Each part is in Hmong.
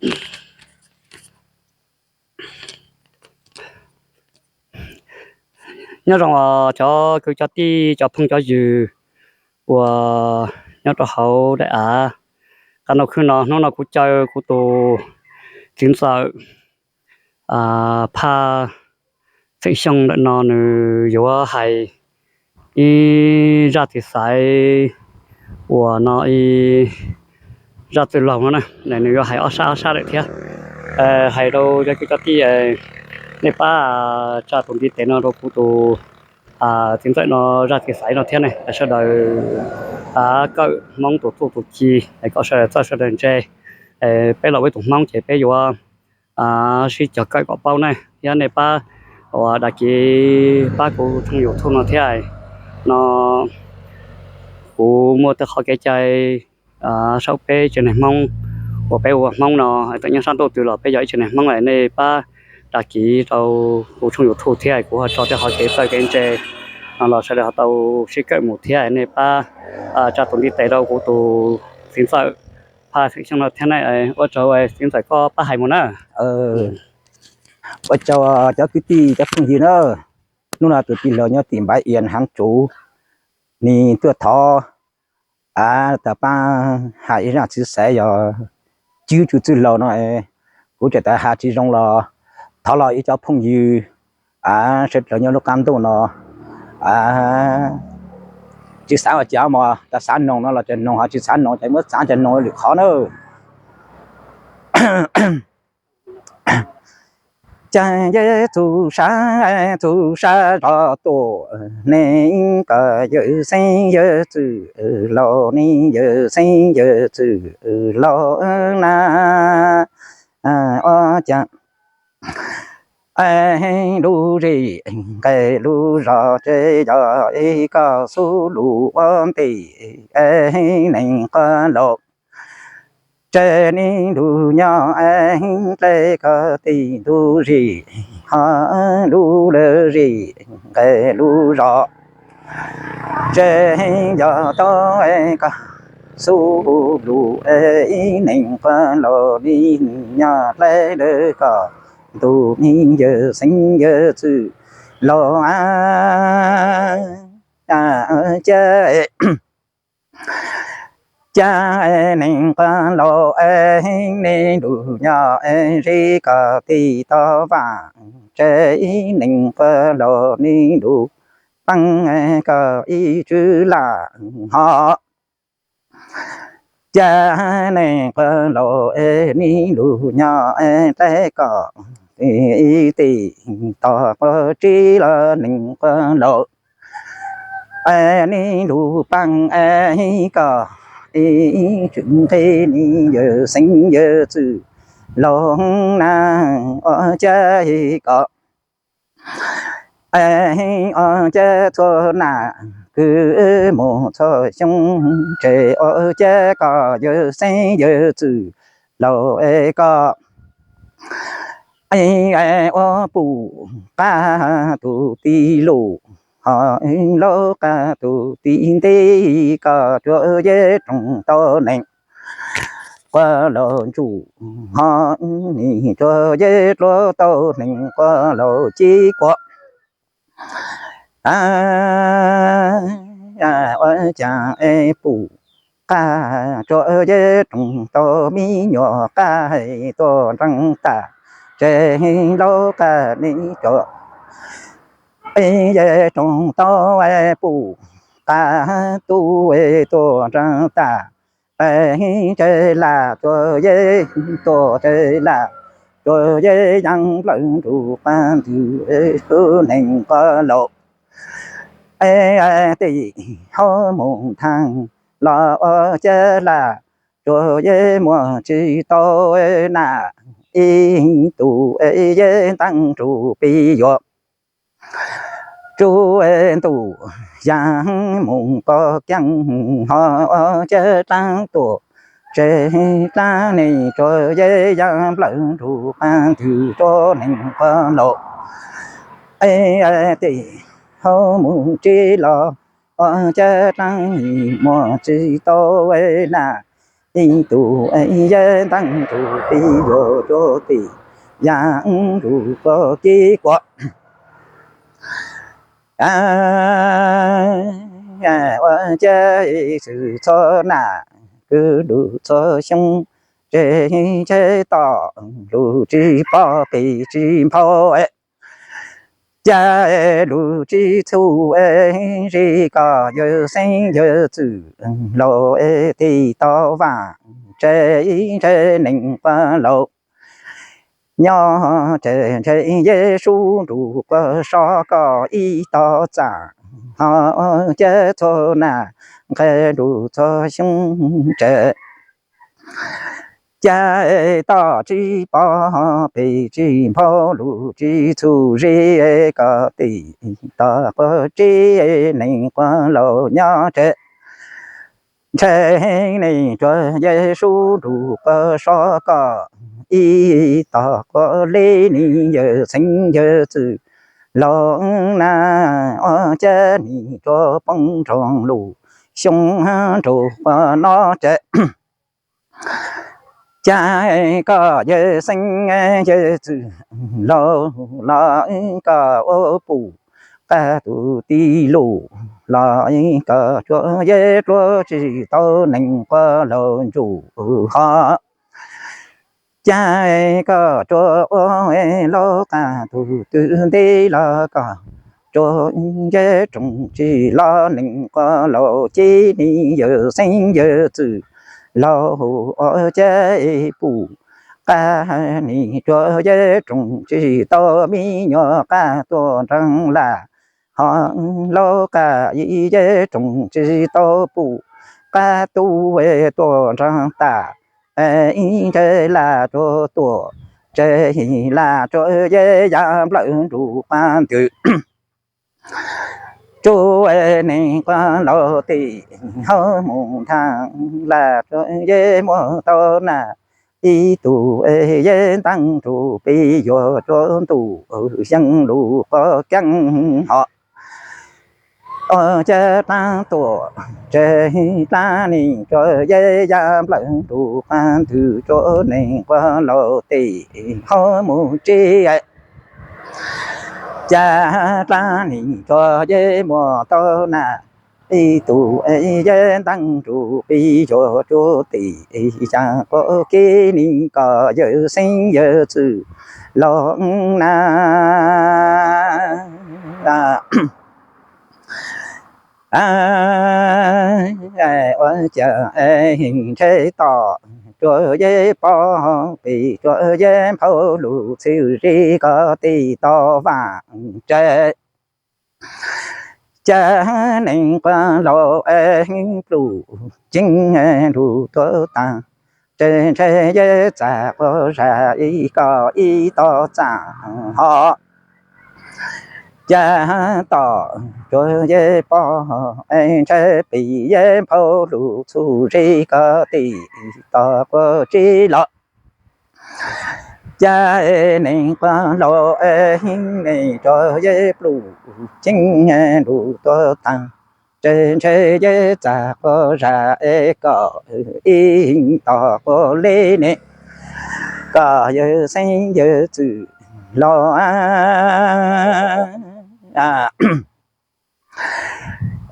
Nyob zoo os cov kwv cov tij cov phooj cov ywg uas nyob rau hauv daim av qab noj khwb no. Hnub no kuv caw kuv tus txiv ntxawm Phaj Xeem Xyooj ntawm no nws yuav hais ib zaj txiv xaiv uas no ib zaj txwj laug no na, nws yuav hais ob sab ob sab lawm thiab. Hais rau cov kwv cov tij, nej pab tsa tus ntiv tes no rau kuv tus txiv ntxawm no zaj txiv xaiv no thiab ne, sawv daws kawm Hmoob tus txuj tus ci kom sawv daws txawj sawv daws ntse. Peb los ua ib tug Hmoob ces peb yuav sib cog kawm kom paub ne, thiab nej pab ua dag kiv pab kuv tshooj YouTube no thiab no. Kuv muaj tej qhov kev cai saum peb tsev neeg Hmoob uas peb ua Hmoob no, txawm nyob sab ntuj twg los peb yog ib tsev neeg Hmoob, nej pab dag kiv rau kuv tshooj YouTube thiab kuv ho tso tej qhov kev txawj kev ntse no los sawv daws ho tau sib kawm mus thiab. Nej pab tsa tus ntiv tes rau kuv tus txiv ntxawm Phaj Xeem Xyooj no thiab ne. Ua tsaug txiv ntxawm koj pab hais mus na. Ua tsaug cov kwv tij cov phooj ywg na. Hnub no tus tij laug nyob tim Npaiv Ias Haav Tsuv, nws tuaj thov tas pab hais ib zaj txiv xaiv yog cwb tus txwj laug no. Kuv tseem tas hais tsis zoo los thov los ib cov phooj ywg sawv daws nyob lub qab ntuj no tsis xav ua cas mog, tas xav noog no los tseem noog, ho tsis xav noog ces muab xav cov noog lwm qhov na. Cas yawg txuj sa, txuj sa zov tuaj, neeg kom yawg xeeb yawg txwj laug, neeg yawg xeeb yawg txwj laug na. Ua cas lub zim nqes lub zos, ces yog ib koj xub lus ua ntej, neeg qhov laus, ces neeg lus nyob dlej koj tim ntug zim, ho lub lawv zim nqes lub zos, ces yog tau koj xub lus, neeg qhov laus, neeg nyob dlej lawv koj ntug, neeg yawg xeeb yawg txwj laug. Cas cas neeg qhov laus, neeg lus nyob ze koj tim toj vaj, ces neeg qhov laus, neeg lus pheej koj ib tswv lam ho. Cas neeg qhov laus, neeg lus nyob dlej koj tim toj quav tsib los, neeg qhov laus, neeg lus pheej koj ib tswv nqe, neeg yawg xeeb yawg txwj laug na. Ua cas koj ua cas txhua nam kwv mus txhua xyoo, ces ua cas koj yawg xeeb yawg txwj laug koj ua pum qab tus tij lus, ho laub qab tus tij ntej, koj tsuas yog roog tau neeg quav laus ntsuj, ho nim tsuas yog dluav tau neeg quav laus cib kua. Ua cas pum qab tsuas yog roog tau me nyuam qab, tuaj nrees tas, ces laub qab nim tsuas yog roog tau pum qab, tub tuaj nrees tas, ces lam tsuas yog tuaj ces lam tsuas yog yeej nplawm nruj qab ntws, neeg quav laus tej hauv mus thaaj los ua cas lam tsuas yog muaj tsis tau nam, ib tug yog ntees nruj pib yuav tsuj ntuj yaag mus koj keeb, ho ua cas dlaab tuaj ces dlaab neeg tsuas yog yeej nplawm nruj qab ntws, tsuas neeg quav laus tej hauv mus tsis los, ua cas dlaab muaj tsis tau nam, ib tug yawg nteeg nrug pib yuav cuab tim, yaj nrug quav kib quav. Ua ciav xwm txhua nam, kwv lug txhua xyoo, tseg tseg tom lug tsis pom pes tsis nphau, ca lug tsis txhum, zig kom yawg xeeb yawg txwm laus, tig tom vaam tseg tseg neeg quav laus, nyob tseg ntshe Yexus nrug quav sov kom ib tog txaam, ho ca txhua nam nqeg lug txhua xyoo, tseg ca tom tsis pom pes tsis nphau lug tsis txhum, zig kom tig tom quav tsib neeg quav laus nyob tseg ntshe neeg tsuag Yexus nrug quav sov kom ib tog quav le, nig yawg xeeb yawg txwm laus na, ua ciav nig tsuag poob nroog lug xyoo nraug quav no tseg. Ca kom yawg xeeb yawg txwm laus los kom ua pum, qab tug tij lug los kom tsuav yawg dluab tsis tau neeg quav laus ntsuj ho. Ca kom tsuav ua laug qab tug twg ntej los kom tsuav yawg rooj tsis los neeg quav laus cib, nig yawg xeeb yawg txwm laus ua ciav pum, qab nig tsuav yawg rooj tsis tau me nyuam qab tuaj nraag lam, ho laug qab yawg rooj tsis tau pum, qab tub tuaj nraag tas, ntshe lam tsuav tuaj tseg, lam tsuav yawg ya nplawm nrug qab ntws, tsuav neeg quav laus tim ho mus nthaag, lam tsuav yawg muab tau na, ib tug yawg nteeg nrug pib yuav cuab ntuj, yeej lug quav keeb ho. Ua ciav dlaab tuaj tseg dlaab nig tsuav yawg ya nplawm nrug qab ntws, tsuav neeg quav laus tim ho mus tsib, ca dlaab nig tsuav yawg muab tau na, ib tug yawg nteeg nrug pib yuav cuab tim, ca quav kib nig kom yawg xeeb yawg txwm laus na. Ua ciav ntshe tom tsuav yawg pom pes, tsuav yawg nphau lug txhwm, zig kom tig tom vaam tseg, ca neeg quav laus pluj ceeb lug tuav taag, tseg ntshe yawg txag quas zag kom ib tog txaam ho. Ca tom tsuav yawg pom ntshe pes yawg nphau lug txhum, zig kom tig tom quas tsib los, ca neeg quav laus neeg tsuav yawg pluj ceeb lug tuav taag, tseg ntshe yawg txag quas zag kom ib tog quas le ne, kom yawg xeeb yawg txwm laus.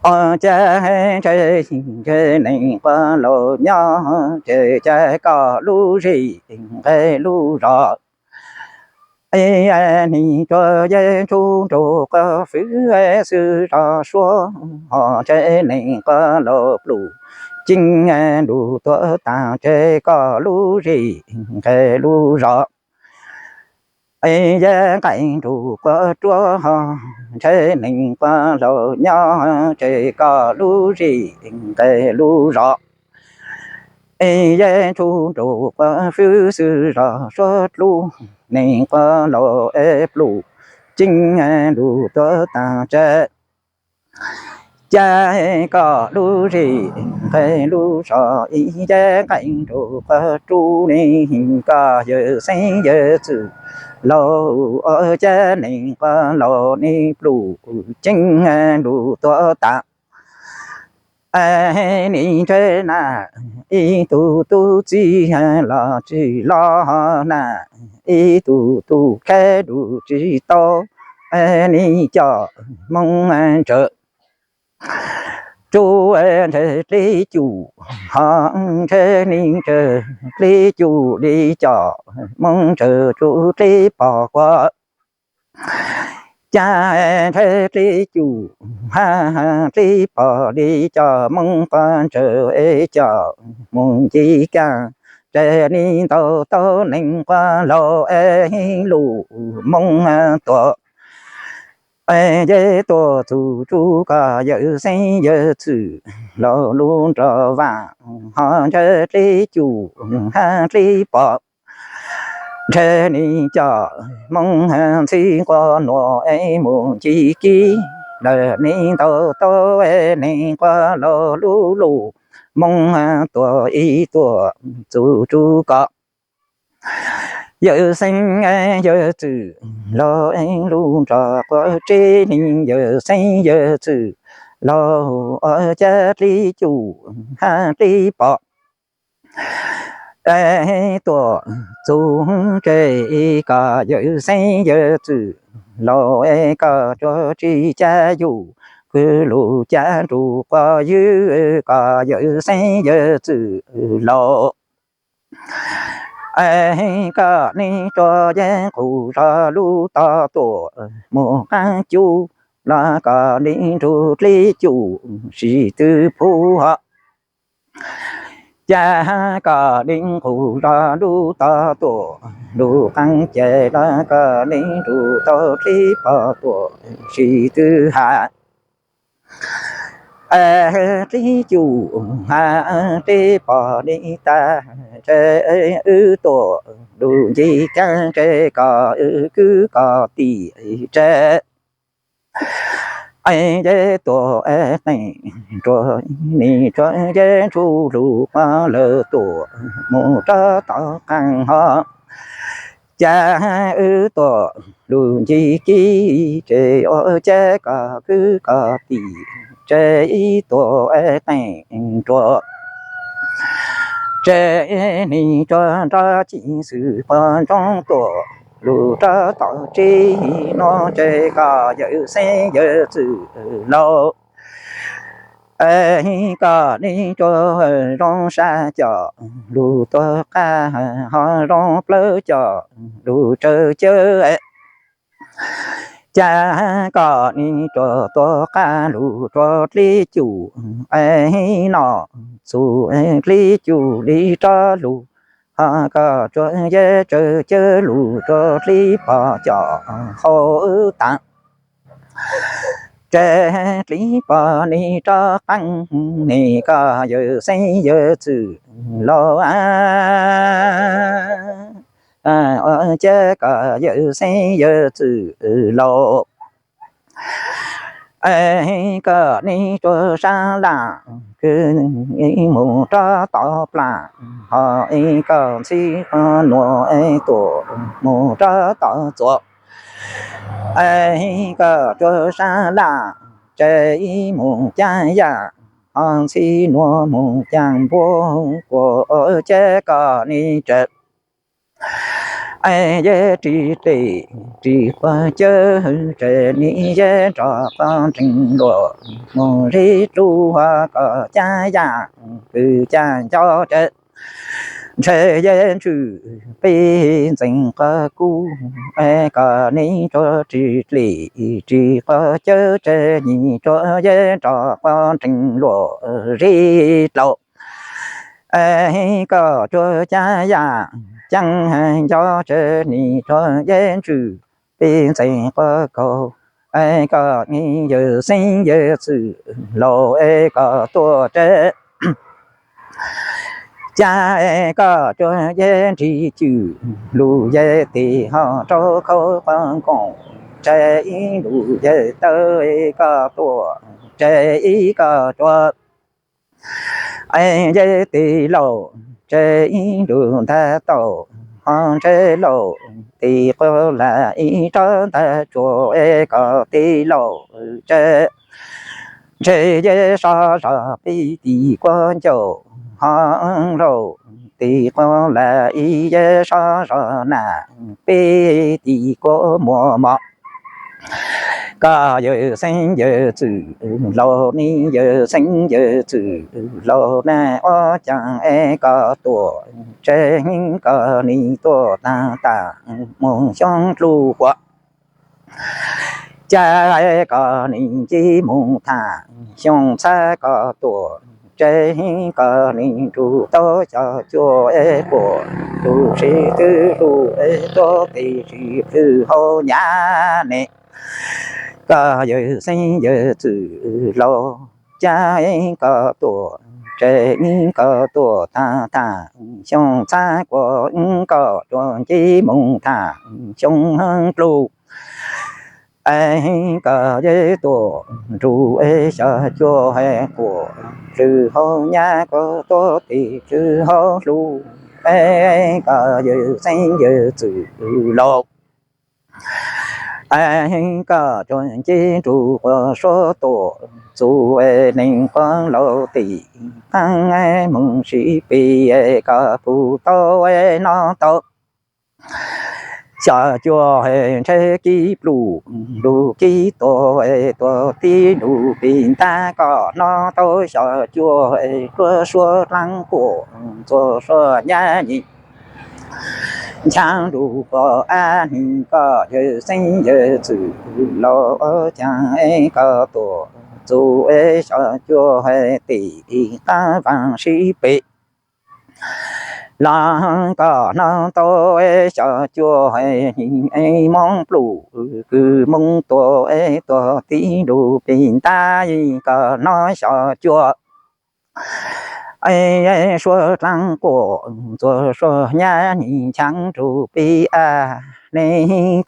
Ua ciav ntshe neeg quav laus nyob tseg, ca kom lub zig nqeg lub zos, nig tsuav yawg ntsuj nraug quas fwv xwb zos suab, ho ntshe neeg quav laus pluj ceeb lug tuav taag, tseg kom lub zig nqeg lub zos, yawg nqaij nraug quas ruab ho, ntshe neeg quav laus nyob tseg kom lub zig nqeg lub zos, yawg ntsuj nraug quas fwv xwb zos suab dlub, neeg quav laus pluj ceeb lug tuav taag, tseg ca kom lub zig nqeg lub zos, yawg nqaij nraug quas ruab ne, kom yawg xeeb yawg txwm laus, ua ciav neeg quav laus ne pluj ceeb lug tuav taag, Nim ntshe na ib tug tub txib los tsis los na, ib tug tub kheej los tsis tau, nim coj Hmoob ntsawm tsuj ntshe dlib cum, ho ntshe nim ntshe dlib cum li coj Hmoob ntsawm tsuj dlib pog kuas, cas ntshe dlib cum, ha, dlib pog li coj Hmoob quas ntsawm es coj mus nce kaaj, ntshe nim ntaus tau neeg quas laus es lub Hmoob Tuam es tuaj txug tsuj koj yawm xeeb yawm txwm laug lub nroog vaaj, ho ntshe dlib cum, ha, dlib pog ntshe nim coj Hmoob ntxhib nquag nuav es mus nce kib, lawm nim ntaus tau es neeg quas laug lub lub Hmoob Tuam es tuaj txug tsuj koj yawm xeeb yawm txwm laug es lub nroog quas tsev neeg yawm xeeb yawm txwm laug, ua cas dlib cum, ha, dlib pog es tuaj txug tsev koj yawm xeeb yawm txwm laug es koj tsuas tsis cav yug, kws lug cav nrug quas ywg koj yawm xeeb yawm txwm laug. Es koj nim tsuas yeej qhuv zog lub tog tuam mus qaab cub, los koj nim nrug dlib cum sim twg phuv ho, cas koj nim qhuv zog lub tog tuam lug qaab ces, los koj nim nrug tau dlib pog tuam sim twg has. Es dlib cum has dlib pog nim tag, ntshe wb tuam lug nce kaaj, ntshe koj wb kwv koj tim tsev. Es yawg tuam es teem nruas, nim tsuas yawg ntsuj lug quas lawm tuam mus rau tom qaab ho, cas wb tuam lug nce kib, ntshe ua cas koj kwv koj tim tsev, ib tuam es teem nruas, ntshe nim tsuas nrov ci xwm quas ntsoov tuam lug rau tom tsev nuav, ntshe koj yawm xeeb yawm txwm laug, es koj nim tsuas zoo sab coj lug tuag qab ho zoo plawg coj lug tsawv cawv, cas koj nim tsuas tuag qab lug rua dlib cum es noj txug dlib cum li rov lug, ho koj tsuas yeej tsawv cawv lug rua dlib pog coj hauv taag, ntshe dlib pog nim rov qaab, nim koj yawm xeeb yawm txwm laug, ua cas koj yawm xeeb yawm txwm laug, es koj nim tsuas sab laj kwv mus rau tom plaab, ho es koj ntxhib quas nuav es tuam mus rau tom txuas, es koj tsuas sab laj tseg ib mus caag yaam, ho ntxhib nuav mus caag npua, kuas ua cas koj nim tsawv es yawg ris dlej ris quas cawv, tseg nim yawg nrov quas nreeg luam mus li rua, koj caag yaam kwv caag nco tseg, ntshe yawg ntswj peb ntxeev quas kub, es koj nim tsuas ris dlej ris quas cawv, tseg nim tsuas yawg nrov quas nreeg luam li dlaus, es koj tsuas caag yaam caag nco tseg nim tsuas yawg ntswj peb ntxeev quas kaug, es koj nim yawm xeeb yawm txwm laug es koj tuaj tseg, cas koj tsuas yawg nrig cwm lug yawg tes ho rau khaub quas nkoos, tseg ib lug yawg taw es koj tuaj tseg ib koj tsuas es yawg tes laug, tseg ib lug ntag tau, ho ntseg laug tes quas lam ib rab ntag tsuas es koj tes laug tseg, Ntshe yej sab zos peb tim kuab ncauj ho laus, tim kuab lam ib yej sab zos na, peb tim kuab muaj mos. Koj yawg xeeb yawg txwm laus, neb yawg xeeb yawg txwm laus na, ua caag es koj tuaj tsev, koj nim tuaj taag taag moog xyoob dlub huam. Ca koj nim nce moog taag xyoo txhab koj tuaj tsev, koj nim nrug tau xyom cuab es quas lug sib twv lug es tuab tes sib plhws hauv nyab ne. Koj yawg xeeb yawg txwm laus, ca koj tuaj tsev, koj tuaj taag taag xyoo txhab kuas koj tuaj nce moog taag xyoo dlub. Es koj yawg tuaj nrug es xyom cuab es quas plhws hauv nyab, koj tuab tes plhws hauv lub. Es koj yawg xeeb yawg txwm laus, es koj tuaj nce nrug quas suav tuaj txug es neeg quas laus tim qaab moog sib pib, koj pum tau es noj tau. Xyom cuab es ntshe kib pluj lug kib tuag es tuag tib lug pim ntab, koj noj tau xyom cuab es pluag suav dlaab quas txuas suav nyab nyi nchaab lug quas ab nyi. Koj yawg xeeb yawg txwm laus, caag es koj tuaj txug es xyom cuab es tim qaab vaaj sib pib los koj noj tau es xyom cuab es moog pluj kws moog tuag es tuag tib lug pim ntab, koj noj xyom cuab es suav dlaab quas txuas suav nyab nyi nchaab lug pib ab ne.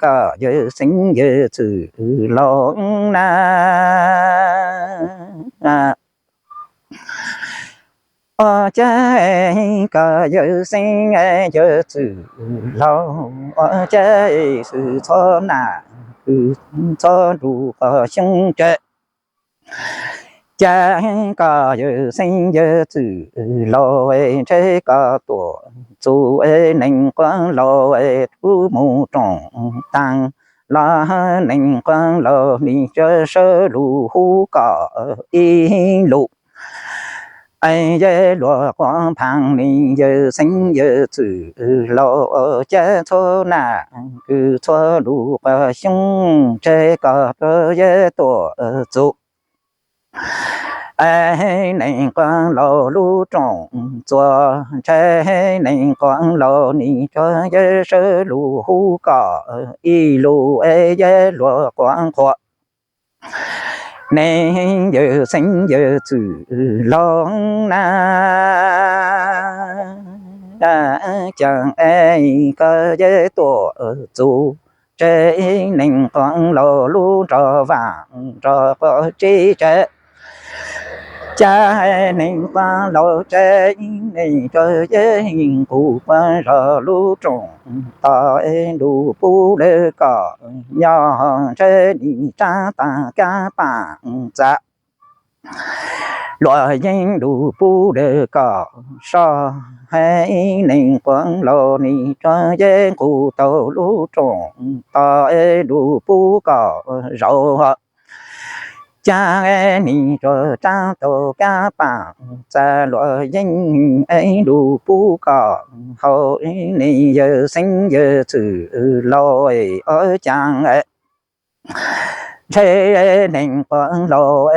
Koj yawg xeeb yawg txwm laus na, ua caag koj yawg xeeb yawg txwm laus, ua caag xwm txhob nam kws txhob lug quas xyoob tsev. Caag koj yawg xeeb yawg txwm laus, ntshe koj tuaj txug es neeg quas laus tub moog rooj taag los, neeg quas laus nim tsuas sawv lug hu koj ib lug. Es yawg luag quas phaag nim yawg xeeb yawg txwm laus, caag txhob nam kws txhob lug quas xyoob tsev, koj tuaj yawg tuaj txug es neeg quas laus lub rooj txuas, ntshe neeg quas laus nim tsuas yawg sawv lug hu koj ib lug es yawg luag quas qhuas. Neeg yawg xeeb yawg txwm laus na, caag es koj yawg tuaj txug tsev, neeg quas laus lub nrog vaaj nrog quas tsev tsev. Caag neeg quas laus tsev, neeg tsuas yawg nqus quas zog lub rooj tod es lug pub lawv koj nyob, ntshe nim tsaab taag kaab paam txav. Luag yeej lug pub lawv koj so, es neeg quas laus nim tsuas yawg nqus tau lub rooj tod es lug pub koj zaum. Caag nim tsuas tsaab tau kaab paam txav, luag yeej es lug pub koj haus, neeg yawg xeeb yawg txwm laus, ua caag ntshe neeg quas laus,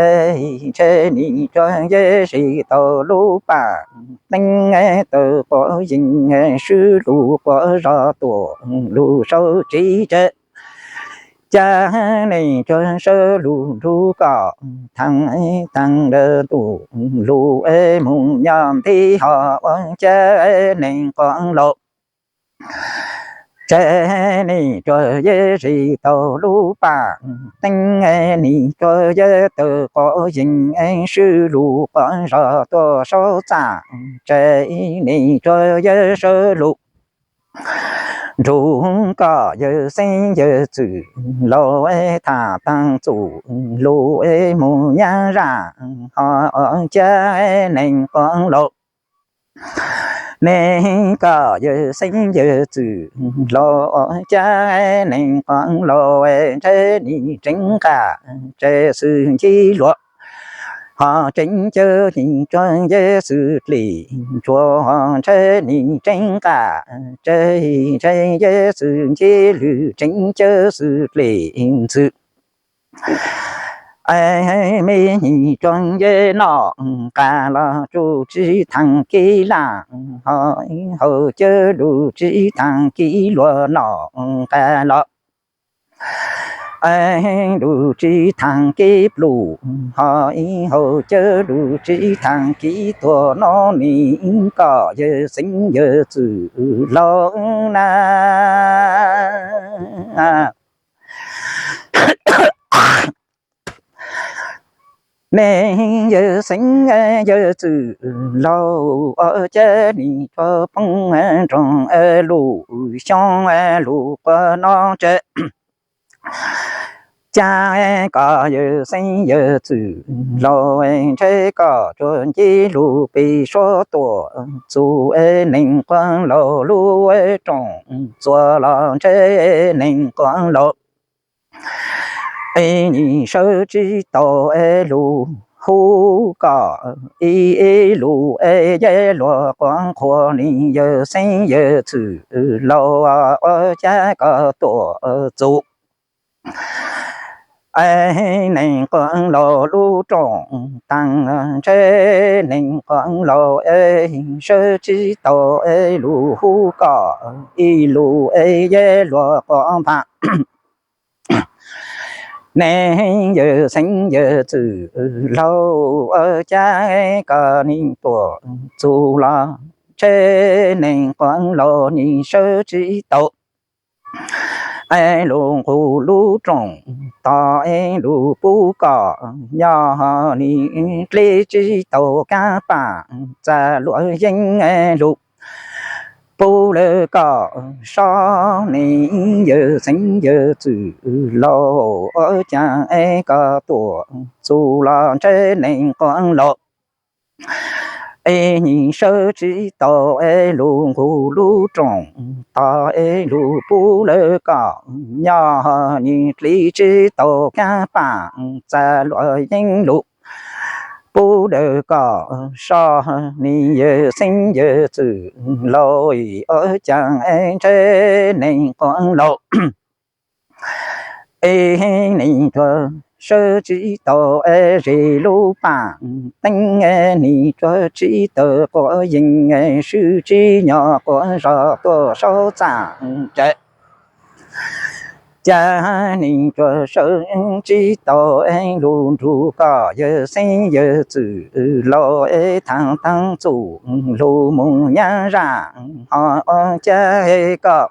ntshe nim tsuas yawg sib tau lub paam teeb, tawm quas yeej swb lug quas zog tuaj lug sau tsev tsev. Caag neeg tsuas sawv lug nrug koj taag taag lawm ntuj lug es moog nyob ntxiv ho, ua caag neeg quas laus tsev, neeg tsuas yawg sib tau lub paam teeb, neeg tsuas yawg tawm quas yeej swb lug quas zog tuaj sau txaam tsev, neeg tsuas yawg sawv lug nrug koj yawg xeeb yawg txwm laus tham taag txuj lug mus nyab zaj ho cab neeg quav laus. Neeg koj yawg xeeb yawg txwm laus cab neeg quav laus, ntshe nim tseev nqaj tse xwm ncig luag, ho tseev cawv nim tsuag yej xwm dlim ntsuag, ntshe nim tseev nqaj tse tse yej xwm ncig lwm tseev cawv xwm dlim ntxwm. Me nyim tsuag yej noj nqaj los tsuj tsi thaam kiv laj, ho haus cawv lug tsi thaam kiv luag noj nqaj los lug tsi thaam kiv pluj, ho haus cawv lug tsi thaam kiv tuag no. Neeg koj yawg xeeb yawg txwm laus na. Neeg yawg xeeb yawg txwm laus, cab neeg tsuag poob nroog lug xyoo lug quas no tse. Cab koj yawg xeeb yawg txwm laus, ntshe koj tsuag ncig lug pem suab tuam txug neeg quav laus lub rooj txuas los ntshe neeg quav laus nim sawv tsis tau lug hu koj ib lug, yej luag quav qhuas neeg yawg xeeb yawg txwm laus, cab koj tuam txug neeg quav laus lub rooj taag, ntshe neeg quav laus sawv tsis tau lug hu koj ib lug, yej luag quav npam neeg yawg xeeb yawg txwm laus, cab koj neeg tuam txug los ntshe neeg quav laus nim sawv tsis tau lug nqug lub rooj tog lug pub koj nyob, nim dleb tsis tau kaab pam txag luam yeeb lug pub lawm koj so. Neeg yawg xeeb yawg txwm laus, cab koj tuam txug los ntshe neeg quav laus nim sawv tsis tau lug nqug lub rooj tog lug pub lawm koj nyob, nim dleb tsis tau kaab pam txag luam yeeb lug pub lawm koj so. Neeg yawg xeeb yawg txwm laus, cab ntshe neeg quav laus nim tsuag sawv tsis tau ze lub pam teeb, nim tsuag tsis tau quav yeeb, swb tsis nyob quav zog tuaj saub txaj tsav. Cab nim tsuag sawv tsis tau lug nrug koj yawg xeeb yawg txwm laus thaam taag txuj lug mus nyab zaj ho cab koj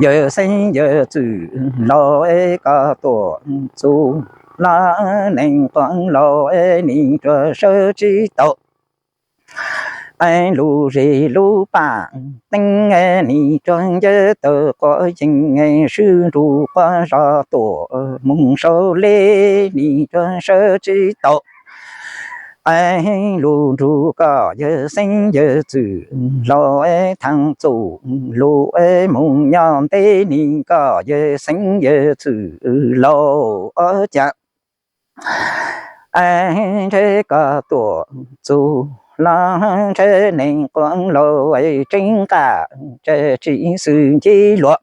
yawg xeeb yawg txwm laus, koj tuam txug los neeg quav laus nim tsuag sawv tsis tau lug ze lub pam teeb, nim tsuag nce tawm quav yeeb, swb nrug quav zog tuaj mus saum le, nim tsuag sawv tsis tau lug nrug koj yawg xeeb yawg txwm laus thaam txuj lug mus nyob ntev, nim koj yawg xeeb yawg txwm laus cab ntshe koj tuam txug los ntshe neeg quav laus tseev nqaj tse tsis xwm ncig luag,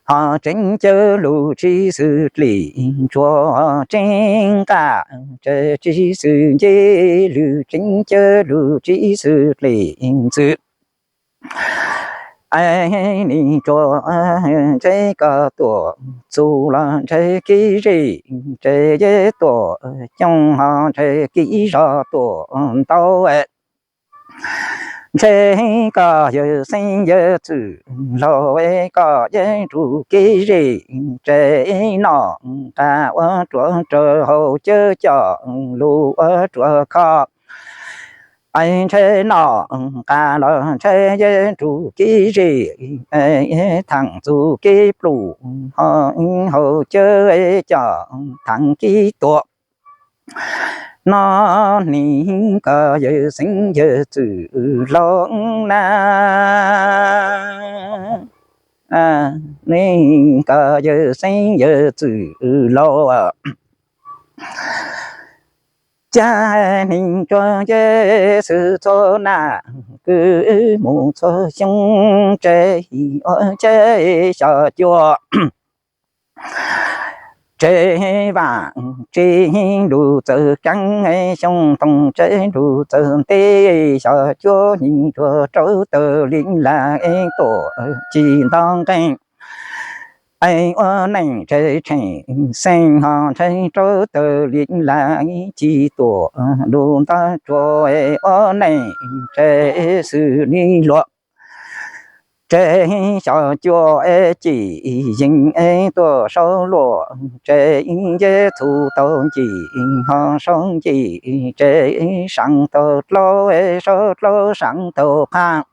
ho tseev cawv lug tsis xwm dlim ntsuag, tseev nqaj tse tsis xwm ncig lwm, tseev cawv lug tsis xwm dlim ntxwv. Nim tsuag ntshe koj tuam txug los ntshe kiv zej tse yej tuam cooj, ho ntshe kiv zog tuam ntau. Ntshe koj yawg xeeb yawg txwm laus, koj yeej rug kiv zej tse noj nqaj ua ruam raws haus cawv coj lug ua ruam kho Ntshe noj nqa los ntshe yog ru kib zej, thaam txug kib pluj ho haus cawv coj thaam kib tuam. Nov neeg koj yawg xeeb yawg txwm laug na, neeg koj yawg xeeb yawg txwm laug. Caj neeg tsuag yej xwb txhua nam, kwv mus txhua xyoo tsev ua tsev xyom cua. Tsev vam tsev lug txawv keeb, xyoo toom tsev lug txawv ntej, xyom cua nyeej tsuag rau taws li laj tuam ci nto nqeeg. Ua neej tsev tsheej xeej ho ntshe rau taws li laj ci tuam lug nto tsua, ua neej tsev xws li luam. Tsev xyom cua cim yees tuaj saud luam, tsev yej txhu tau ncim ho saud ncim, tsev saam tau dlauv saud dlauv saam tau qhaab.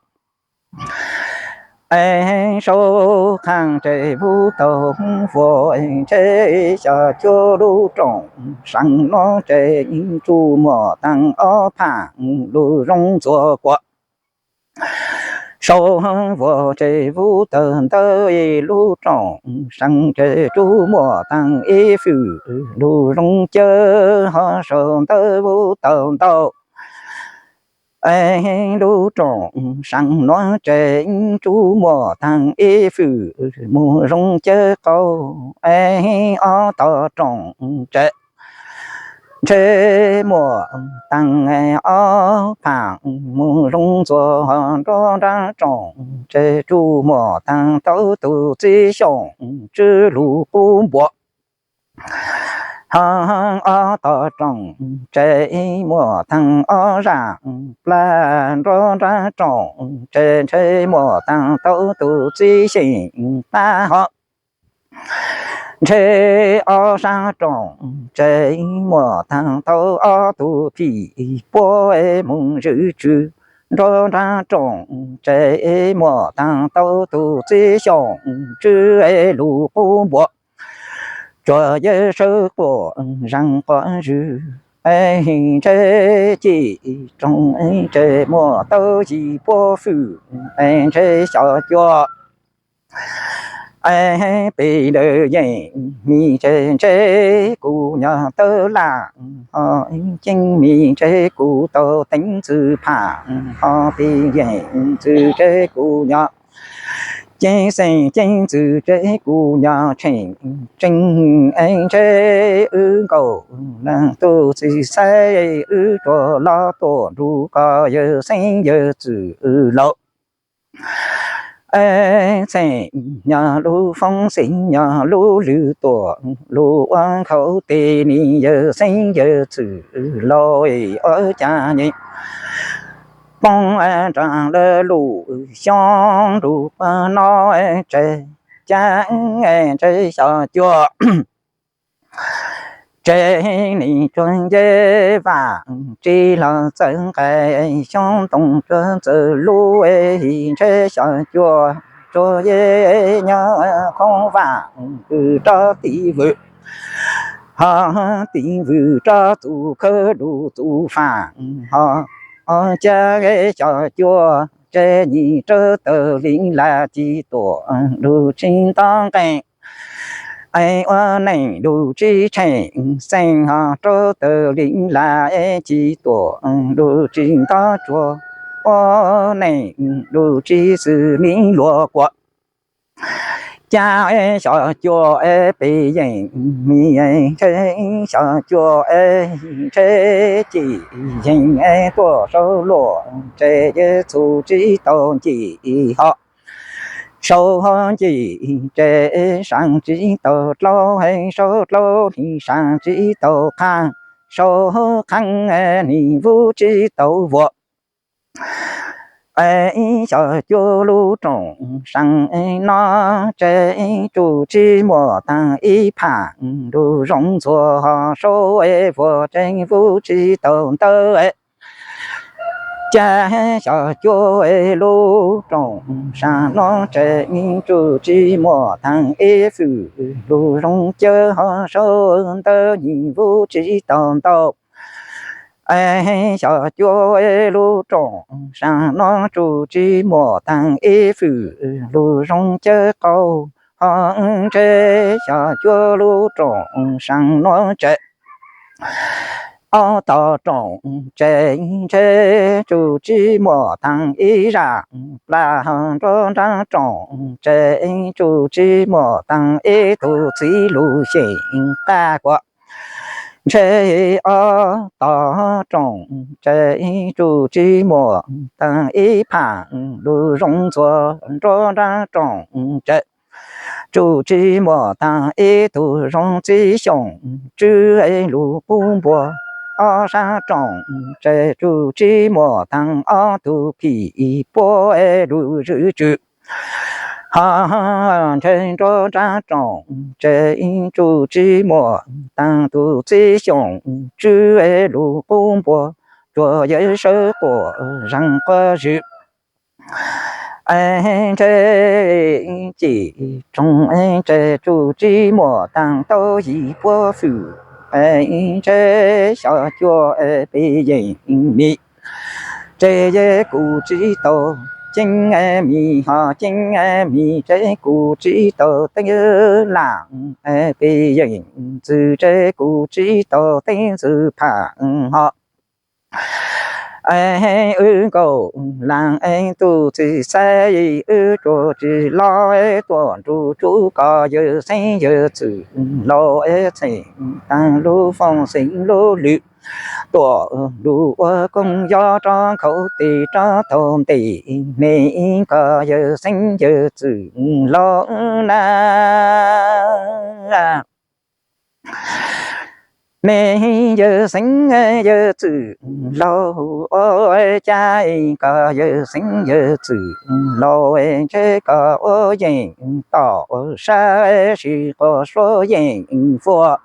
Saud qhaab tsev vuv tau vuas, tsev xyom cua lub rooj saam nuav, tsev tsuj muam taag ob phaam lug zoo ntxuav kua. Saud vuas tsev vuv tawg ntawd, lub rooj saam tsev tsuj muam taag ib fwm lug zoo cawv ho saud ntawd vuv tau ntau. Lub rooj saam nuav tsev tsuj muam taag ib fwm moog zoo cawv qaug. Ob tog rooj tsev ntshe muam taag ob phaam moog zoo ntxuav ho nruab nrab rooj tsev tsuj muam taag tau tug txiv xyooj tswb lug qub npua. Ho ob tog rooj tsev muam taag ob zaaj plag, nruab nrab rooj tsev ntshe muam taag tau tug txiv xyeem pab ho. Ntshe ob sab rooj tsev muam taag tau ob tug phim puab moog zwm tswv, nruab nrab rooj tsev muam taag tau tug txiv xyooj tswb lug qub npua. Tsuas yawg sawv quas zaag quas zwg, ntshe cim rooj tsev muam tau yim puab fwm, ntshe xyom cua peb lawv yeej mis ntshe, ntshe kuv nyob tawv laj ho ceeb mis ntshe kuv tau teev ntxwv phaam ho peb yeej ntxwv ntshe kuv nyob ceeb xeem ceeb ntxwv ntshe kuv nyob tsheej tseeb, ntshe wb nkaum leej tug txiv xaiv wb tsuas los tuaj nrug koj yawg xeeb yawg txwm laug. Xeem nyob lub foob xeem nyob lub lwg tuam lug ua nkhaus tes ni yawg xeeb yawg txwm laug ua cas nyeem poob nrag lawv lub xyoob nrug pag no tsev, cas ntshe xyom cua tsev neeg tsuag yej vam tsev los txawv nqaij, xyoob ntoo tsuag txawv lub ntshe xyom cua tsuag yej nyob khoob vam kws rov tiv vwm ho tiv vwm rov txuv khawb lug txuv faam ho cas xyom cua tsev nyeej rau taws li laj ci tuam lug tsis nto nqeeg. Ua neej lug tsis tsheej xeej ho rau taws li laj ci tuam lug tsis nto tsua, ua neej lug tsis xws li luag kua. Cas xyom cua peb yeej mis ntshe, xyom cua ntshe cim yeej tuaj saud luam tsev yej txhu tsis tau ncim ho saud ncim tsev saam tsis tau dlauv saud dlauv ni saam tsis tau qhaab saud qhaab ni vuv tsis tau vuas. Xyom cua lub rooj saam no tsev tsuj tsis muaj taag ib phaam lug zoo ntxuav ho saud vuas tsev vuv tsis tau ntawd. Cas xyom cuab lub rooj saab nuav tsev, tsuj tsi muaj taag ib fwm lug zoo cawv ho sau ntawv nyim vuv tsi tau ntau. Xyom cuab lub rooj saab nuav tsuj tsi muaj taag ib fwm lug zoo cawv qaug ho ntshe xyom cuab lub rooj saab nuav tsev. Ob tog rooj tsev ntshe tsuj tsi muaj taag ib zaaj plag ho nruab nraab rooj tsev tsuj tsi muaj taag ib tug txiv lug xyeem qab kuas. Ntshe ob tog rooj tsev tsuj tsi muaj taag ib phaam lug zoo ntxuav nruab nraab rooj tsev. Tsuj tsi muaj taag ib tug zoo txiv xyooj tswb lug qub npua. Ob sab rooj tsev tsuj tsi muaj taag ob tug phim puab lug zwm tswm. Ho ntshe nruab nraab rooj tsev tsuj tsi muaj taag tug txiv xyooj tswb lug qub npua, tsuas yawg sawv quas zaag quas zwm. Ntshe cim tsoog tsev tsuj tsi muaj taag tau yim puab fwm. Ntshe xyom cuab peb yeej mis, tsev yeej kuj tsi tau ceeb mis, ho ceeb mis tsev kuj tsi tau teeb laam. Peb yeej ntxwv tsev kuj tsi tau teeb ntxwv phaam ho. Wb nkaum laag tug txiv xaiv, wb tsuas tsi los tuaj nrug tsuj koj yawg xeeb yawg txwm laus, txheem taag lub foom xeeb lub lwm, tuaj lug ua koog yog rov khaus tes rov taug ntes, neb koj yawg xeeb yawg txwm laus na. Neb yawg xeeb yawg txwm laus, ua cas koj yawg xeeb yawg txwm laus ntshe koj ua yeej tom sab, sib quas suav yeej fuab,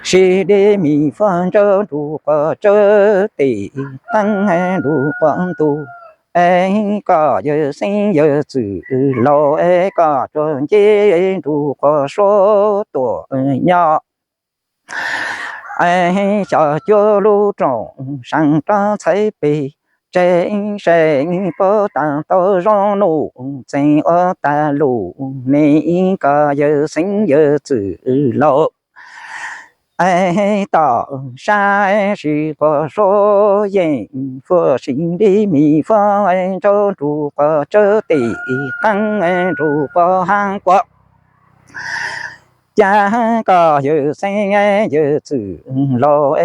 sib dib mis fuab ntsawb nrug quas tsawb tes taab nrug quas ntug. Koj yawg xeeb yawg txwm laus, koj tsuas nce nrug quas suav tuaj nyob. Xyom cuab lub rooj saab rov txhais peg, tseeb se puab taag tau zoo nuj txeeg ua tag lug, neb koj yawg xeeb yawg txwm laus. Tom sab sib quas suav yeej fuab, sib dib mis fuab ntsawb nrug quas tsawb tes taab nrug quas haab quas. Cas koj yawg xeeb yawg txwm laus,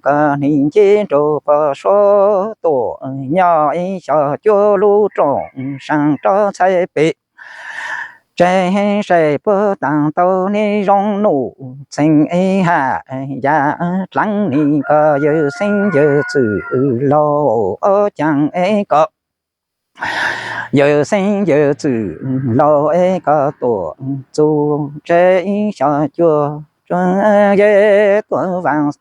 koj neb nce nrug quas suav tuaj nyob, xyom cuab lub rooj saab rov txhais peg, tseeb se puab taag tau neb zoo nuj txeeg haj yam dlaab, neb koj yawg xeeb yawg txwm laus, ua caag koj yawg xeeb yawg txwm laus, koj tuaj txug tsev xyom cuab, yawg tuaj vaaj,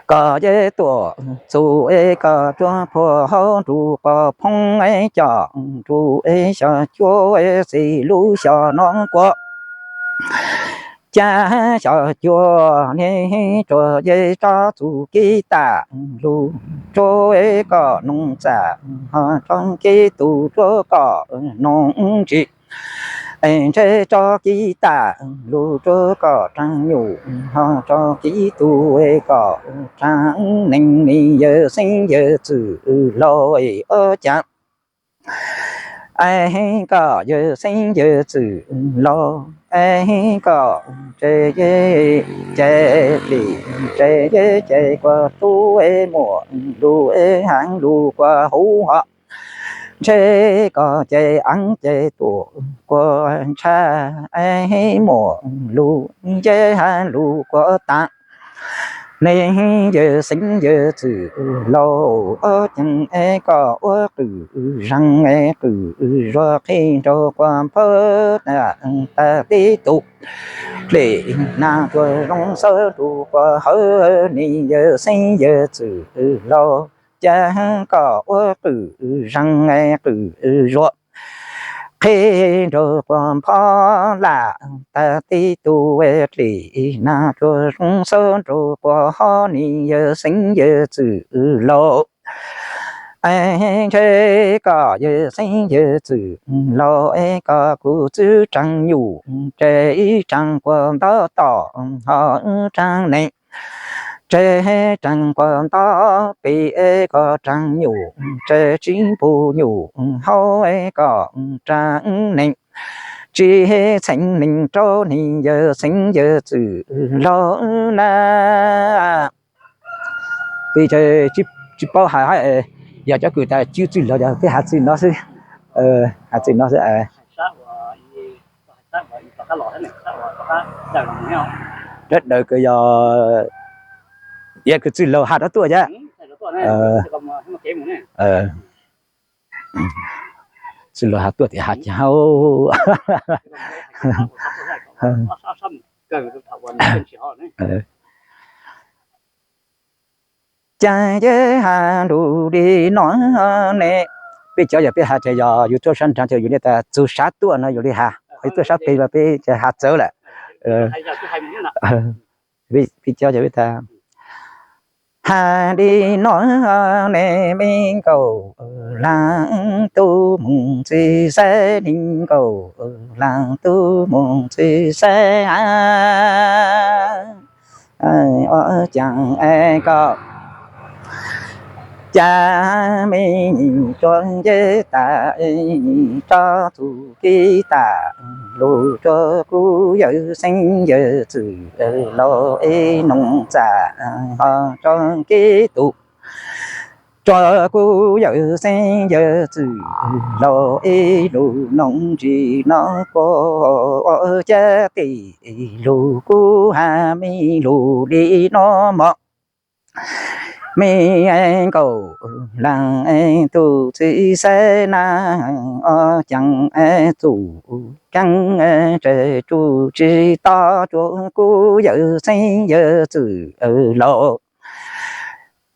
koj yawg tuaj txug, koj tuaj puag hauv nrug quas phoob coj nrug xyom cuab, txij lub xyom nuav kuas. Cas xyom cuab neb tsuas yawg rov txug kib tag lug, tsuav koj noog txaj, ho rov kib tug tsuav koj noog ntsis. Ntshe rov kib tag lug tsuav koj rag nyuj, ho rov kib tug koj rag neeg, neb yawg xeeb yawg txwm laus, ua caag koj yawg xeeb yawg txwm laus, koj tsev yeej cais plig, tsev yeej cais kuas tub, muaj lug haav lug kuas huv ho. Ntshe koj cais aav cais tuam kuas ntshav, muaj lug yeej haav lug kuas taav. Neb yawg xeeb yawg txwm laus, ua caag koj ua qwm zaag qwm zuag qhib nraug quas npawg tag tib tug, dlej nag tuaj zoo xawb nrug quas hawv, neb yawg xeeb yawg txwm laus. cas kom ua qwm zeeg qwm zuag, qhib nraug quas nphob lam tag tib tug dlim nag tsuag zoo xab nraug quas hob nis yawg xeeb yawg txwm laus. Ntshe kom yawg xeeb yawg txwm laus es kom kuv txwb tsaag nyum tseg ib tsaag quas ntob tom ho tsaag nees, tseg tsaag quas ntob pem es kom tsaag nyum tseg tsib puj nyum hauv es kom tsaag nees, tsis txheeb nees rau nis yawg xeeb yawg txwm laus na. Peb tsis paub has, yog cov kws tas cwj txwj laug yog peb has txwj no xwb, has txwj no xwb. Sawv daws kws yog, yog kws txwj laug has rov tuaj thiab. Txwj laug has tuaj tias has cas, cas yeej has lus li no ne. Peb cov yog peb has ces yog yus tuaj sab nraud ces yus niaj tas txug sab tuaj no yus li has, yus tuaj sab pem mas peb has txawv lawm. Peb cov yog peb tas has li no ne, me nkaum leej tub mus txiv xaiv, me nkaum leej tub mus txiv xaiv, cas es koj cas me nyuam tsuag nce tas, nyuam tso txuj kev tas, lug tso kuv yawm xeeb yawm txwm laus es noog txam, ho tso kev tus, tso kuv yawm xeeb yawm txwm laus es lug noog tsis no kuv ua cas tes lug kuv has me lug li no mog. Me nkaum leej tub txiv xaiv na, o ceev txuj keeb tseg tsuj tsis to tsuav kuv yawm xeeb yawm txwm laus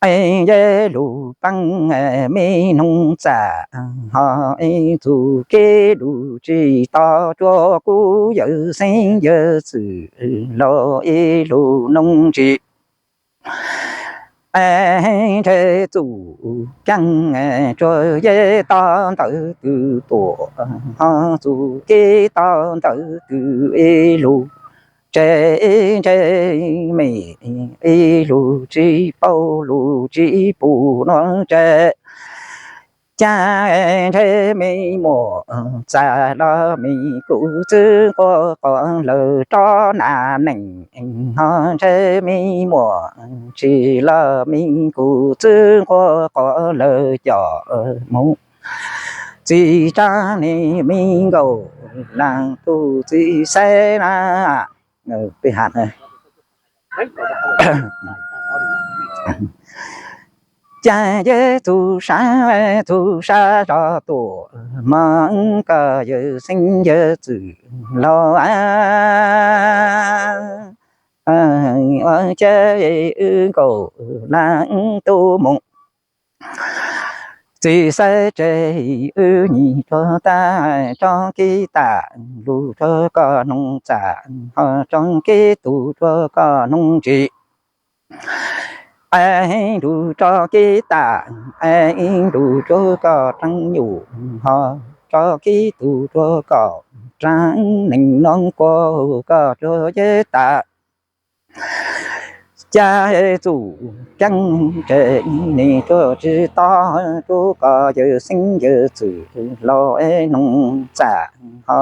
es lug peeb me noog txam, ho txuj kev lug tsis to tsuav kuv yawm xeeb yawm txwm laus es lug noog tsis, ntshe txuj keeb tsuav yej to ntawd tw tuam, ho txuj kev to ntawd tw es lug tseg, ntshe me es lug tsis paub lug tsis pum no tseg. Cas ntshe me muam txam los me kuv txwb nquag quas lawm rov nam nees, ho ntshe me muam tsis los me kuv txwb nquag quas lawm coj mus txiv tsaab ne, me nkaum leej tub txiv xaiv na. Peb has cas yeej txug sab, txug sab zog tuam mog, koj yawm xeeb yawm txwm laus, cas wb nkaum leej tub mus txiv xaiv tseg, wb nyuam tsuag tas tso kev tas, lug tso koj noog txam, ho tso kev tus tso koj noog tsis, es lug tso kev tas, es lug tso koj tsaab nyum, ho tso kev tus tso koj tsaab nees no kuv koj tsuag yeej tas. Cas txuj keeb tseg nim tsuag tsis to tsuav koj yawm xeeb yawm txwm laus es noog txam, ho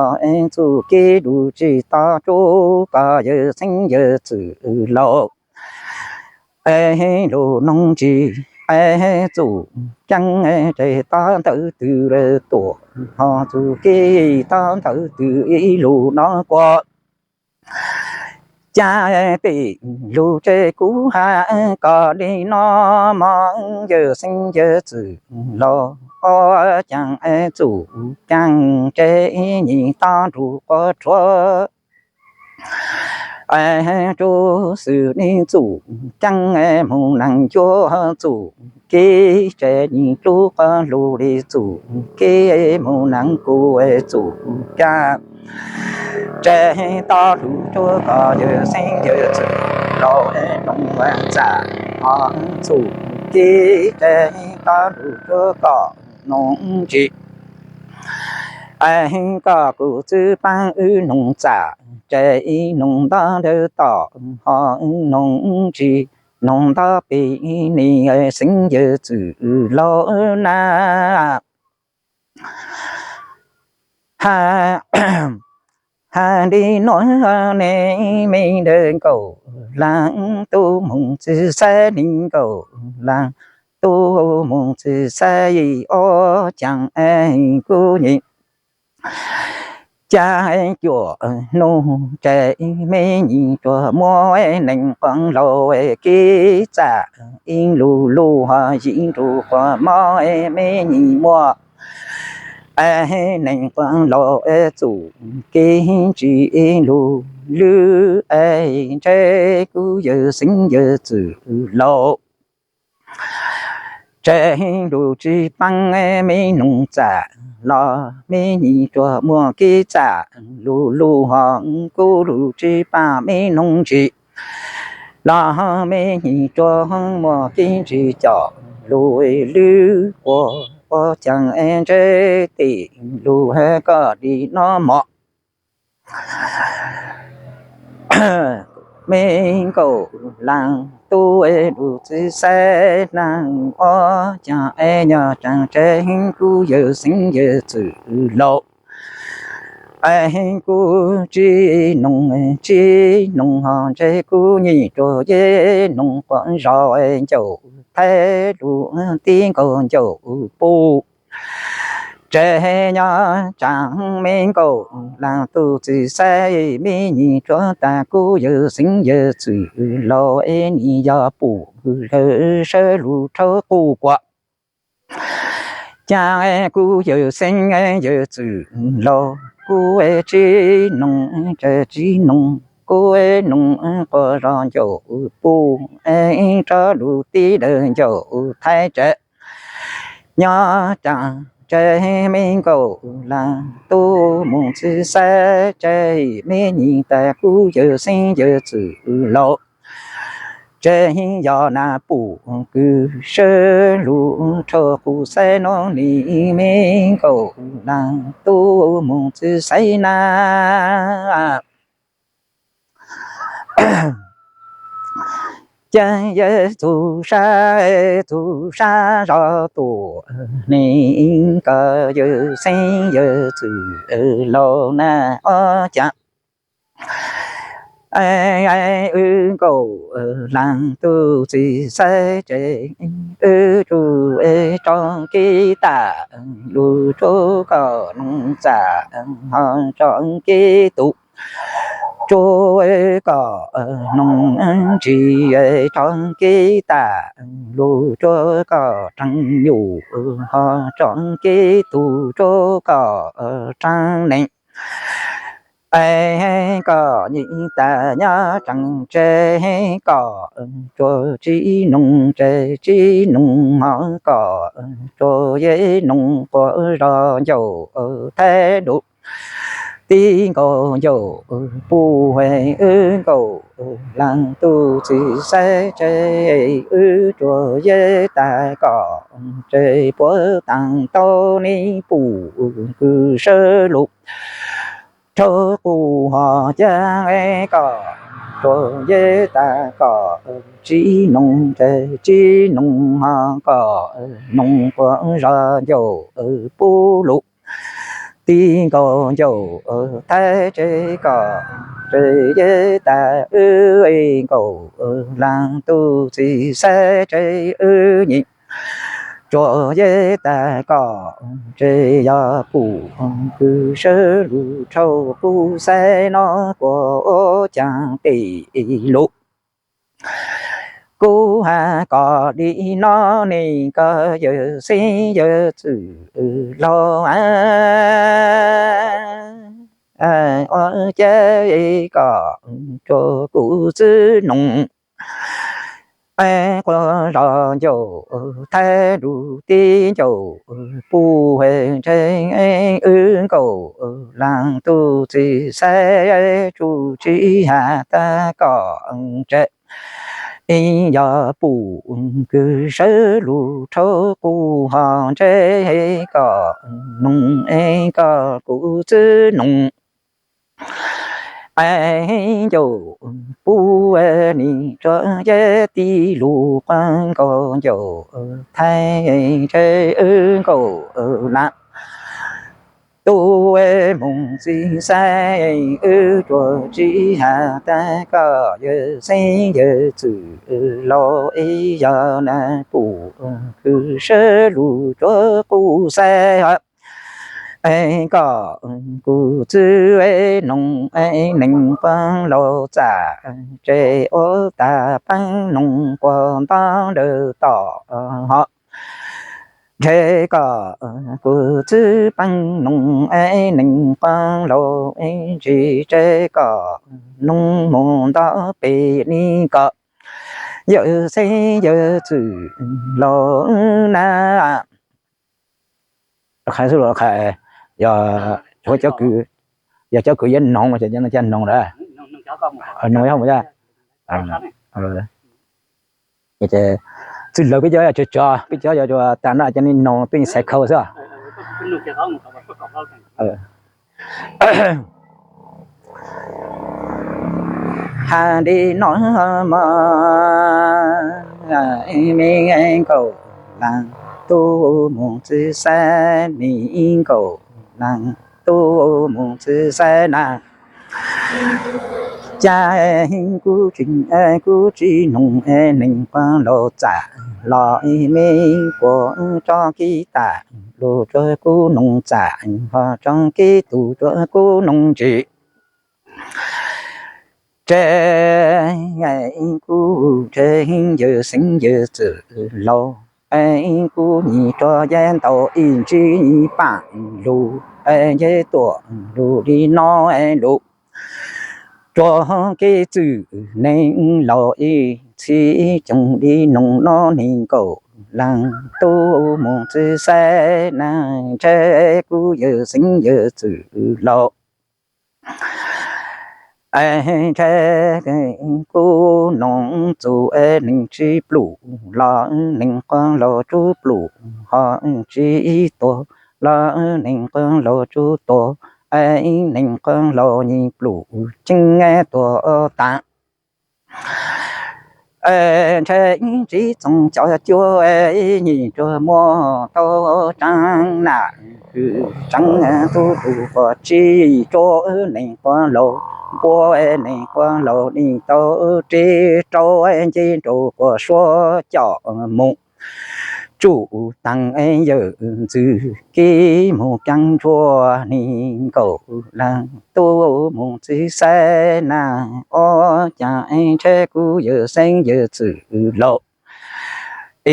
txuj kev lug tsis to tsuav koj yawm xeeb yawm txwm laus es lug noog tsis, txuj keeb tseg to ntawd tw tuam, ho txuj kev to ntawd tw ib lug no kuv cas tes lug tseg kuv has koj li no mog, yawm xeeb yawm txwm laus, o cas txuj keeb tseg nyuam to nrug quas rhuav Tsuj xwm li txuj ceeb mus nees cuab txuj kev, tsev nim tsuj qhov lug li txuj kev mus nees kuj txuj ceeb. Tsev toj lug tsuab kom yawg xeeb yawg txwm laus noog txam ho txuj kev, tsev toj lug tsuab kom noog ntsis. Koj kuj txwv paab wb noog txam, tsev noog nto dawb tom ho noog ntsis, noog nto pem nim xeeb yawg txwm laus na. Hais li nuav ne, me ntawd nkaum leej tub moog txwv xaiv li nkaum leej tub moog txwv xaiv ob caag kuj nyim. Caag cuam nub tsev me nyim tsuas muaj neeg quas laus kev txam, ib lug lug ho yim nrug quas mob me nyim muaj neeg quas laus txuj kev ntsis lug lwb ntshe kuj yawg xeeb yawg txwm laus. Tsev lug tsi paab me noog txam los me nyim tsuas muaj kev txam, lug lug ho kuj lug tsi paab me noog ntsis los me nyim tsuas muaj kev ntsis com, lug lwb quas ua caag ntshe tej lug koj li no mog. Me nkaum leej tub lug txwv xaiv neeg ob caag es nyob tsaam tsev kuj yawg xeeb yawg txwm laus. Kuj tsi noog tsi noog ho ntshe kuj nyim tsuas yawg noog quas zog ncaum thaib lug tib nkaus ncaum puj. Tsev nyob tsaam me nkaum leej tub txwv xaiv me nyim tsuas tas kuj yawg xeeb yawg txwm laus es nim yog puj lawm sawv lug rhaub quj kuam. Caag kuj yawg xeeb yawg txwm laus kuj tsi noog tsi noog, kuj noog quas zog ncaum puj es rov lug tib lawm ncaum thaib tsev. Nyob tsaam tsev me nkaum leej tub moog txwv xaiv tsev me nyim tas kuj yawg xeeb yawg txwm laus. Tsev yog nas puj kws sawv lug rhaub quj xaiv no nim me nkaum leej tub moog txwv xaiv na. Caag yawg txug sab, txug sab zog tuaj, nim koj yawg xeeb yawg txwm laus na ob caag. Wb nkaum leej tub txwv xaiv tsev, wb tsuj tso kev tag lug tsuab kom noog txam ho tso kev tub, tsuab kom noog ntsis, tso kev tag lug tsuab kom tseeb nyum ho tso kev tub, tsuab kom tseeb neeg. Es kom nyim tas nyob tseem tsev kom tsuas tsi noog tsev tsi noog ho kom tsuas yawg noog quas zog ncaum thaib lug tib nkaus ncaum puj, wb nkaum leej tub txwv xaiv tsev, wb tsuas yawg tas kom tsev puab taag tau neb puj kws sawv lug rhaub quj ho caag kom tsuas yawg tas kom tsi noog tsev tsi noog ho kom noog quas zog ncaum puj lug tib nkaus ncaum thaib tsev kom tsev yawg tas wb nkaum leej tub txwv xaiv tsev wb nyim tsuas yawg tas kom tsev yog puj kws sawv lug rhaub quj xaiv no kuas ua caag tej lug. Kuv has kom li no ne koj yawg xeeb yawg txwm laus. ces kom tsuas kuv txwb noog. Quas zos ncaus thaib lus tib ncaus puj ntshe wb nkaus leej tus txiv xaiv tsuj tsis has tag kom tsev. Yog pum kws sawv lug rhaub qus ho ntshe kom noog es kom kuv txwb noog. Ncaus puj nim tsuas yog tib lus quas nkaus ncaus thaib ntshe wb nkaus leej tus moog txiv xaiv wb tsuas tsis has tag kom yawg xeeb yawg txwm laus es yog na pum kws sawv lug tsuas qus xaiv kom kuv txwb noog neeg quas laus txam tsev ua tas peeb noog quas nto ntawd tom ho ntshe kom kuv txwb peeb noog neeg quas laus ntsis tsev kom noog mus nto pem ni kom yawg xeeb yawg txwm laus na. Qha xwb los qha, yog cov kws yuav noog no ces caj noog lawm. Noog mus, txwj lawv peb cov tso tso, peb cov yog tas no cov ni noog peb xaiv khau xwb. Has li no mog, me nkaus leej tub mus txwv xaiv, me nkaus leej tub mus txwv xaiv na. Cas kuv tsis, kuv tsis noog neeg quas laus txam los me kuas tso kiv tam lug rua kuv noog txam ho tso kiv tus rua kuv noog ntsis. Tsev kuv tsev yawg xeeb yawg txwm laus, kuv nyim rua yawg ntau ib ntsis paam lug, yawg tuam lug li no lug. Tsuas kev txwm neeg laus ib txhis coog li noog no neeg nkaus leej tub mus txwv xaiv na, ntshe kuv yawg xeeb yawg txwm laus. Ntshe kuv noog txug neeg tsis plum los neeg quas laus tsuas plum, ho tsis tuag los neeg quas laus tsuas tuag, neeg quas laus nyim plum ceeb tuag tas. Ntshe tsis txoos xyom cuab, nyim rua muab tau tseeb na, kws tseeb tub lug quas tsis tsuab neeg quas laus, npuab neeg quas laus nim tau tsis rau nce nrug quas suab com mus. Tsum taag yawm ntxwg kib mus kaag ntsuag neeg nkaus leej tub mus txwv xaiv na, ob caag ntshe kuv yawg xeeb yawg txwm laus.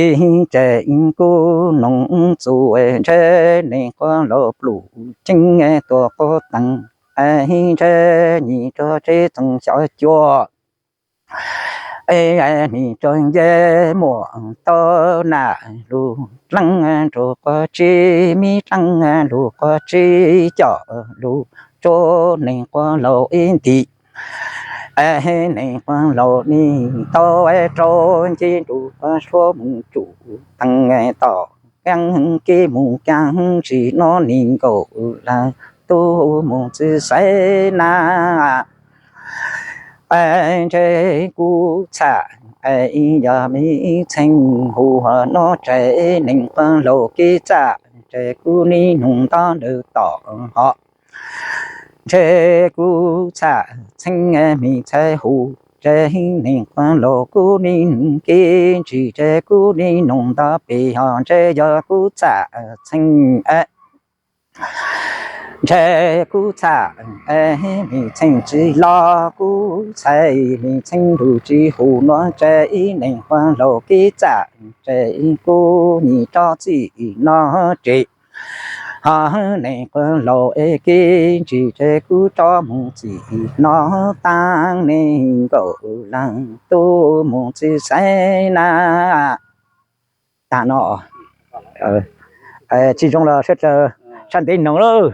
Ib tsev kuv noog txug ntshe neeg quas laus plum ceeb tuag quas teeg, ntshe nyim rua tsis txoos xyom cuab. Nim tsuas nce muam tau nam lug dleeb nrug quas tsis, me dleeb lug quas tsis com lug tsuab neeg quas laus ib ntim. Neeg quas laus nim tau rau nce nrug quas suab mus tsum teeg tom kaag kib mus kaag tsis nov neeg nkaus leej tub mus txwv xaiv na. Ntshe kuv txham yog me txheej hu nov tsev neeg quas laus kib txam tsev kuv nim noog nto ntawd tom ho. Ntshe kuv txham txheej me txheej hu tsev neeg quas laus kuv nim kib ntsis tsev kuv nim noog nto pem ho ntshe yog kuv txham txheej. Ntshe kuv txham me txheej tsis los kuv txhais me txheej lug tsis hu nov tsev neeg quas laus kib txam tsev kuv nyim rov txim nov tsev. Hos neeg qub laus es kev ntsis ces kuv rov mus txim no, taag neeg nkaum leej tub mus txwv xaiv na. Tag no, tsis zoo los sawv daws tshaj ntev noog lauj.